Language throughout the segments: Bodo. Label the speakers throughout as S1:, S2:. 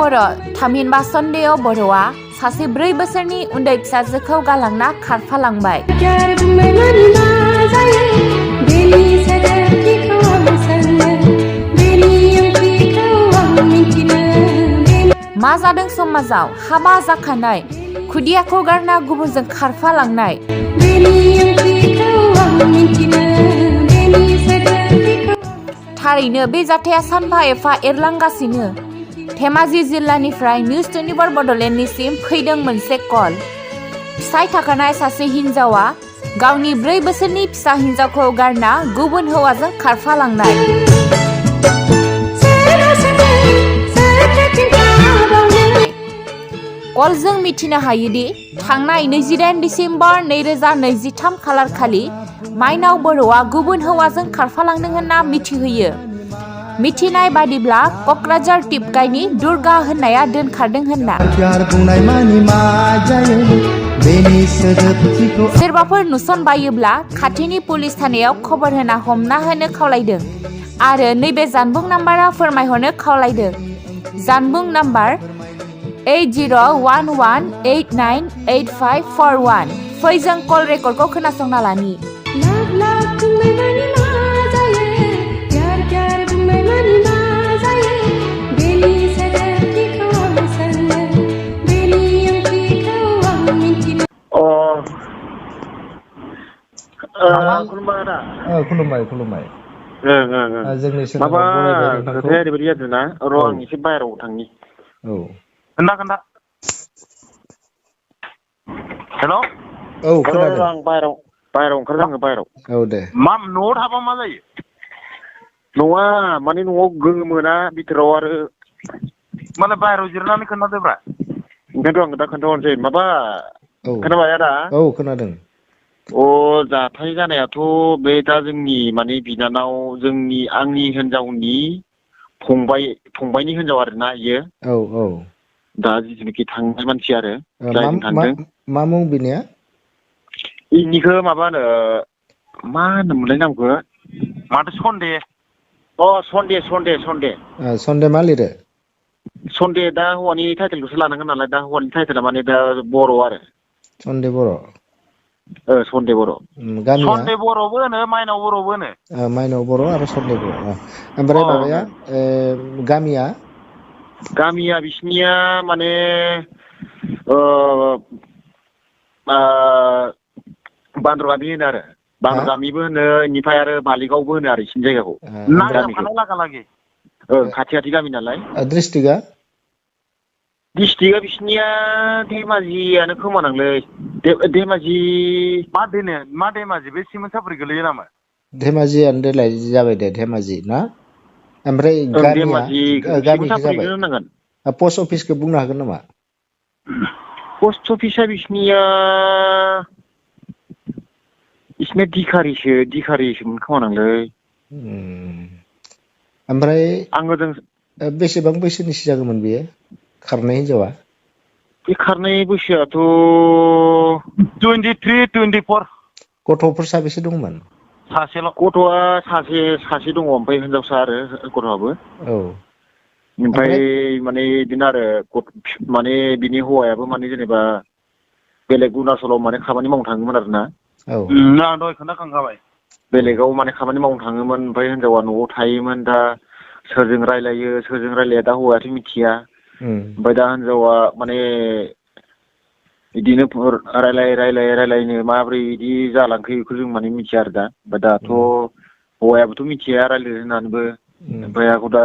S1: बर' थामहिनबा सन्देह बर'आ सासे 4 बोसोरनि उन्दै फिसाजोखौ गालांना खारफालांबाय। मा जादों समाजाव हाबा जाखानाय खुदियाखौ गारना गुबुनजों खारफालांनाय। थारैनो बे जाथाया सानफा एफा एरलांगासिनो। धेमाजि जिल्लानिफ्राय निउज 24 बड'लेण्डनिसिम फैदों मोनसे कल। फिसाय थाखानाय सासे हिन्जावा गावनि 4 बोसोरनि फिसा हिन्जावखौ गारना गुबुन हौवाजों खारफालांनाय। कलजों मिथिनो हायोदि थांनाय 28 दिसेम्बर 2023 खालारखालि माइनाव बर'आ गुबुन हौवाजों खारफालांदों होनना मिथिहोयो। मिथिनाय बादिब्ला क'क्राझार टिपकाइनि दुर्गा होननाया दोनखारदों होनना। सोरबाफोर नुसनबायोब्ला खाथिनि पुलिस थानायाव खबर होना हमना होनो खावलायदों आरो नैबे जानबुं नाम्बारा फोरमायहरनो खावलायदों। जानबुं नाम्बार 8011898541। फै जों कल रेकर्डखौ खोनासंना लानि।
S2: खुलुमबाय आदा।
S3: खुलुमबाय। जोंनि
S2: माबा
S3: बरायबाय नोंथांखौ।
S2: खोथाया ओरैबायदि जादों ना र' आं एसे बाहेरायाव थांनि।
S3: औ।
S2: खोन्था। हेल'।
S3: औ खोनादों।
S2: आं बाहेरायाव ओंखारदों आङो बाहेरायाव।
S3: औ दे।
S2: मा न'आव थाबा मा जायो? नङा माने न'आव गोमोना बिथोराव आरो माने बाहेरायाव जिरनानै खोन्थादोब्रा। ओंखायनोथ' आं दा खोन्थाहरनोसै माबा
S3: औ
S2: खोनाबाय आदा?
S3: औ खोनादों।
S2: जाथाय जानायाथ' बे दा जोंनि माने बिनानाव आंनि हिनजावनि फंबायनि हिनजाव आरोना इयो।
S3: औ।
S2: दा जिथुनाखि थांनाय मानसि आरो जायजों थांदों।
S3: मा मुं बिनिया?
S2: इनिखौ माबा होनो मा होनोमोनलाय नामखौ माथो सन्दे। सन्दे।
S3: सन्दे मा लिरो?
S2: सन्दे दा हौवानि टाइटेलखौसो लानांगोन नालाय दा हौवानि टाइटेला माने दा बर' आरो।
S3: सन्दे बर'।
S2: सन्दे बर'।
S3: गामिया?
S2: सन्दे बर'बो होनो माइनाव बर'बो होनो।
S3: माइनाव बर' आरो सन्दे बर'। ओमफ्राय माबाया गामिया?
S2: गामिया बिसिनिया माने बान्द्रगामि होनो आरो। बान्द्रगामिबो होनो इनिफ्राय आरो बालिगावबो होनो आरो इसिनि जायगाखौ। नांजाबखानाय लागालागि। खाथि गामि नालाय।
S3: डिस्ट्रिक्टआ?
S2: डिस्ट्रिक्टआ बिसिनिया धेमाजियानो खोमानांलै। धेमाजि मा धेमाजि बे सिमोनसापुरि गोलैयो नामा?
S3: धेमाजियानो देलाय जाबाय दे धेमाजि ना? ओमफ्राय गामिया
S2: धेमाजि
S3: गामिखौ जाबाय।
S2: सिमोनसापुरिखौनो होनांगोन।
S3: पस्ट अफिसखौ बुंनो हागोन नामा?
S2: पस्ट अफिसा बिसिनिया दिखारिसोमोन खोमानांलै।
S3: ओमफ्राय
S2: आं ओजों
S3: बेसेबां बैसोनिसो जागौमोन बेयो खारनाय हिनजावा?
S2: बे खारनाय बैसोआथ' 23, 24।
S3: गथ'फोर साबेसे दंमोन?
S2: सासेल'। गथ'आ सासे दङ ओमफ्राय हिनजावसा आरो गथ'आबो।
S3: औ।
S2: ओमफ्राय माने बिदिनो आरो माने बिनि हौवायाबो माने जेनेबा बेलेग अरुणाचलाव माने खामानि मावनो थाङोमोन आरो ना।
S3: औ।
S2: आं दहाय खोन्थाखांखाबाय। बेलेगाव माने खामानि मावनो थाङोमोन ओमफ्राय हिनजावा न'आव थायोमोन। दा सोरजों रायलाया दा हौवायाथ' मिथिया। ओमफ्राय दा हिनजावा माने बिदिनो रायलायनो माबोरै बिदि जालांखो बेखौ जों माने मिथिया आरो दा। ओमफ्राय दाथ' हौवायाबोथ' मिथिया रायलायनो होननानैबो। ओमफ्राय दा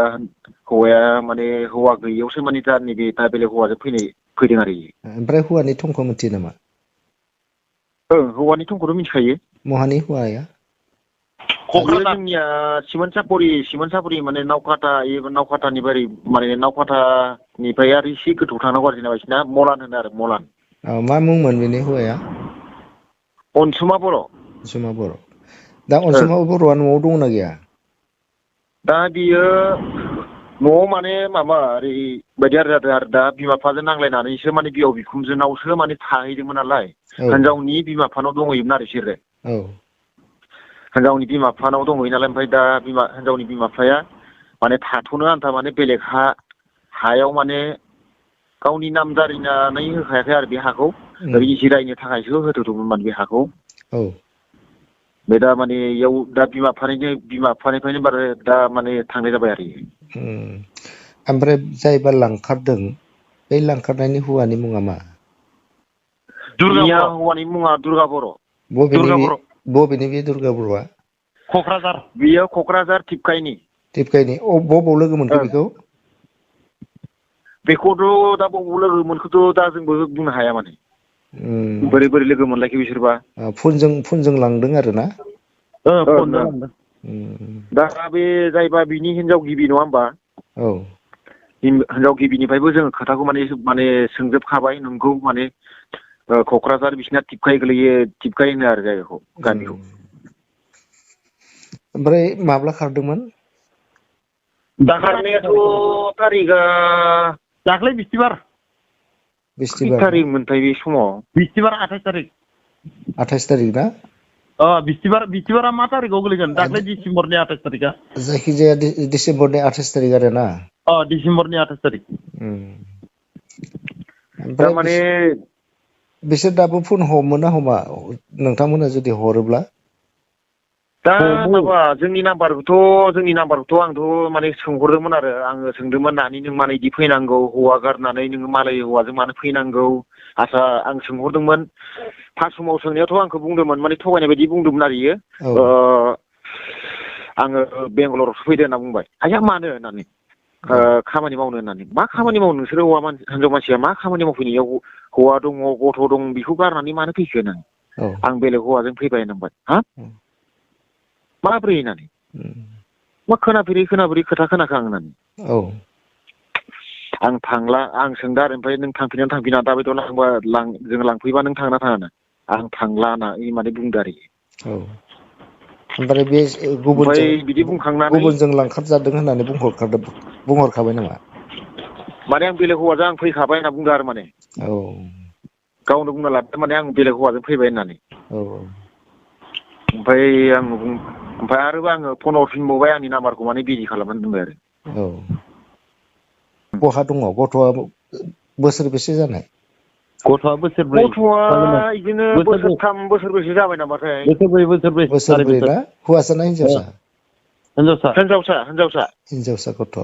S2: हौवाया माने हौवा गैयियावसो माने दा नैबे दा बेलेग हौवाजों फैदों आरो।
S3: ओमफ्राय हौवानि थंखौ मिथियो नामा?
S2: हौवानि थंखौथ' मिथिखायो।
S3: महानि हौवाया?
S2: जोंनिया सिमोनसापुरि माने नावखातानिफ्राय आरो इसे गोथौ थांनांगौ आरो जेनेबा बिसिना मलान होनो आरो मलान।
S3: मा मुंमोन बेनि हौवाया?
S2: अनसुमा बर'।
S3: अनसुमा बर'। दा अनसुमा बर'आ न'आव दंना गैया?
S2: दा बियो न'आव माने माबा ओरैबायदि जादों आरो दा बिमा बिफाजों नांलायनानैसो माने बिहाव बिखुनजोनावसो माने थाहैदोंमोन नालाय। हिनजावनि बिमा बिफानाव दंहैयोमोन आरो बिसोरो। हिनजावनि बिमा बिफानाव दंहैयो नालाय ओमफ्राय दा हिनजावनि बिमा बिफाया माने थाथ'नो आन्था माने बेलेग हायाव माने गावनि नाम जारिनानै होखायाखै आरो बे हाखौ ओरै जिरायनो थाखायसो होथ'दोंमोन बे हाखौ
S3: औ
S2: बे दा माने इयाव दा बिमा बिफानिफ्रायनो बारा दा माने थांनाय जाबाय आरो
S3: ओमफ्राय जायबा लांखारदों बे लांखारनायनि हौवानि मुङा मा?
S2: बिनिया हौवानि मुङा दुर्गा बर'।
S3: बबेनि बे दुर्गा बर'आ?
S2: क'क्राझार। बियो क'क्राझार टिपकाइनि।
S3: बबाव लोगो मोनखो बेखौ?
S2: बेखौथ' दा बबाव लोगो मोनखोथ' दा जोंबो बुंनो हाया माने बोरै लोगो मोनलायखो बिसोरबा
S3: फनजों लांदों आरो ना?
S2: फनजों लांदों। दा बे जायबा बिनि हिनजाव गिबि नङा होमबा?
S3: औ
S2: हिनजाव गिबिनिफ्रायबो जोङो खोथाखौ माने सोंजोबखाबाय नोंगौ माने क'क्राझार बिसिना टिपकाइ गोलैयो टिपकाइ होनो आरो जायगाखौ गामिखौ।
S3: ओमफ्राय माब्ला खारदोंमोन?
S2: खारनायाथ' थारिखआ दाख्लै बिस्थिबार खै थारिख मोनथाय बे समाव बिस्थिबार 28 थारिख।
S3: 28 थारिख ना?
S2: बिस्थिबारा मा थारिखआव गोलैगोन? दाख्लै डिसेम्बरनि 28 थारिखआ।
S3: जायखिजाया डिसेम्बरनि 28 तारिख आरो ना?
S2: डिसेम्बरनि 28 तारिख।
S3: ओमफ्राय
S2: माने
S3: बिसोर दाबो फन हमो ना हमा नोंथांमोना जुदि हरोब्ला?
S2: दा माबा जोंनि नाम्बारखौथ' आंथ' माने सोंहरदोंमोन आरो आङो सोंदोंमोन नानि नों मानो बिदि फैनांगौ हौवा गारनानै नोङो मालाय हौवाजों मानो फैनांगौ आदसा आं सोंहरदोंमोन फार्स्ट समाव सोंनायावथ' आंखौ बुंदोंमोन माने थगायनाय बायदि बुंदोंमोन आरो इयो आङो बेंगालरावसो फैदो होनना बुंबाय। आइया मानो होननानै खामानि मावनो होननानै मा खामानि मावनो नोंसोरो हिनजाव मानसिया मा खामानि मावफैनायाव हौवा दङ गथ' दं बेखौ गारनानै मानो फैखो होननानै आं बेलेग हौवाजों फैबाय होनबाय। हा माब्रै होननानै मा खोनाफेरै खोथा खोनाखो आं होननानै आं थांला आं सोंदों आरो ओमफ्राय नों थांफिना दाबायदियाव जों लांफैबा नों थांना थाङा आं थांला होनना माने बुंदो आरो
S3: ओमफ्राय बे
S2: बिदि बुंखांनानै
S3: गुबुनजों लांखारजादों होननानै बुंहरखाबाय नामा?
S2: माने आं बेलेग हौवाजों आं फैखाबाय होनना बुंदों आरो माने गावनो बुंना लादों माने आं बेलेग हौवाजों फैबाय होननानै ओमफ्राय आरोबो आङो फन हरफिनबावबाय आंनि नाम्बारखौ माने बिजि खालामनानै दोनबाय आरो
S3: बहा दङ गथ'आ बोसोरबेसे जानाय?
S2: गथ'आ बिदिनो बोसोरथाम बोसोरब्रैसो जाबाय नामाथाय।
S3: बोसोरब्रै ना? हौवासा ना हिनजावसा?
S2: हिनजावसा
S3: हिनजावसा गथ'।